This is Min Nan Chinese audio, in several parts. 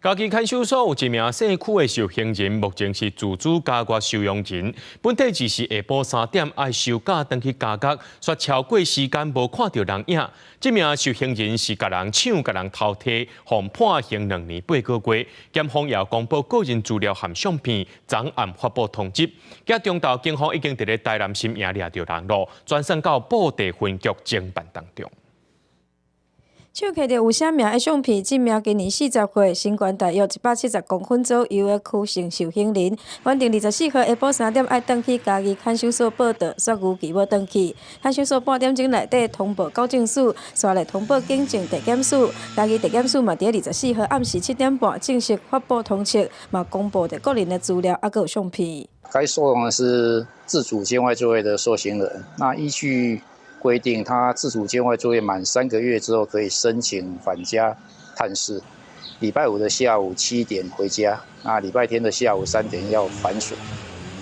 嘉義看守所有一名姓許的受刑人，目前是自主監外收容人。本底就是下晡3點愛收假轉去監獄，卻超過時間無看著人影。這名受刑人是共人搶、共人偷提，予判刑2年8個月。檢方也公布個人資料和相片，昨暗發布通緝。今中晝警方已經佇咧台南新營掠著人囉，轉送到布袋分局偵辦當中。搶摕著有寫名的相片，這名今年40歲、身懸大約170公分左右的許姓受刑人，原定24號下晡3點愛轉去嘉義看守所報到，卻逾期無轉去。看守所半點鐘內底通報矯正署，紲來通報警政地檢署。嘉義地檢署嘛佇24號暗時7點半正式發布通緝，嘛公布著個人的資料，猶閣有相片。該收容的是自主監外作業的受刑人，那依據規定，他自主監外作業滿3個月之後，可以申請返家探視。禮拜五的下午7點回家，那禮拜天的下午3點要返所。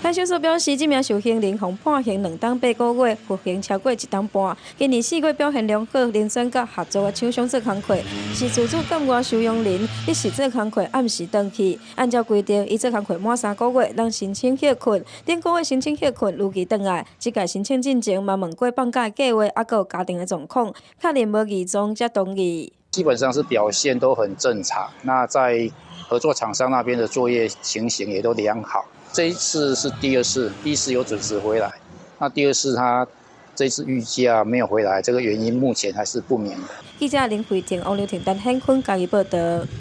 看守所表示，這名受刑人予判刑2冬8個月，服刑超過1冬半。今年4月表現良好，遴選佮合作的廠商做工課，是自主監外收容人，彼時做工課按時轉去。按照規定，伊做工課滿3個月，通申請歇睏。頂個月申請歇睏，逾期轉來。這屆申請進前嘛問過放假的計劃，猶閣有家庭的狀況，確認無異狀才同意。基本上是表現都很正常。那在合作廠商那邊的作業情形也都良好。這一次是第二次，第一次有準時回來，那第二次他這次御駕沒有回來，這個原因目前還是不明。記者林慧婷、王劉婷、陳顯坤嘉義報導。